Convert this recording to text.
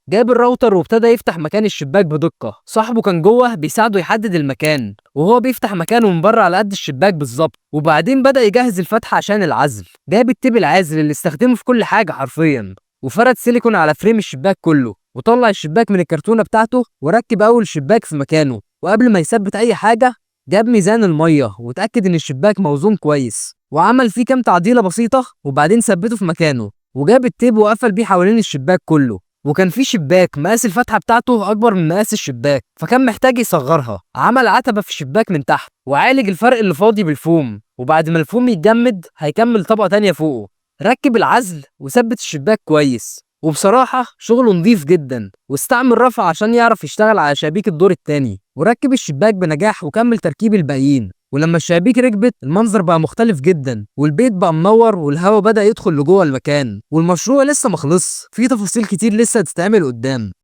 جاب الراوتر وابتدى يفتح مكان الشباك بدقة. صاحبه كان جوه بيساعده يحدد المكان، وهو بيفتح مكانه من بره على قد الشباك بالظبط. وبعدين بدأ يجهز الفتحة عشان العزل. جاب ال tape العازل اللي استخدمه في كل حاجة حرفيا، وفرد سيليكون على frame الشباك كله، وطلع الشباك من الكرتونة بتاعته وركب أول شباك في مكانه. وقبل ما يثبت أي حاجة جاب ميزان المية وتأكد إن الشباك موزون كويس، وعمل فيه كام تعديلة بسيطة، وبعدين ثبته في مكانه، وجاب ال tape وقفل بيه حوالين الشباك كله. وكان في شباك مقاس الفتحة بتاعته أكبر من مقاس الشباك، فكان محتاج يصغرها. عمل عتبة في الشباك من تحت وعالج الفرق اللي فاضي بالفوم، وبعد ما الفوم يتجمد هيكمل طبقة تانية فوقه. ركب العزل وثبت الشباك كويس، وبصراحة شغله نظيف جدا. واستعمل رفع عشان يعرف يشتغل على شبابيك الدور التاني، وركب الشباك بنجاح وكمل تركيب الباقيين. ولما الشبابيك ركبت المنظر بقى مختلف جدا، والبيت بقى منور، والهواء بدأ يدخل لجوه المكان. والمشروع لسه مخلص، في تفاصيل كتير لسه هتتعمل قدام.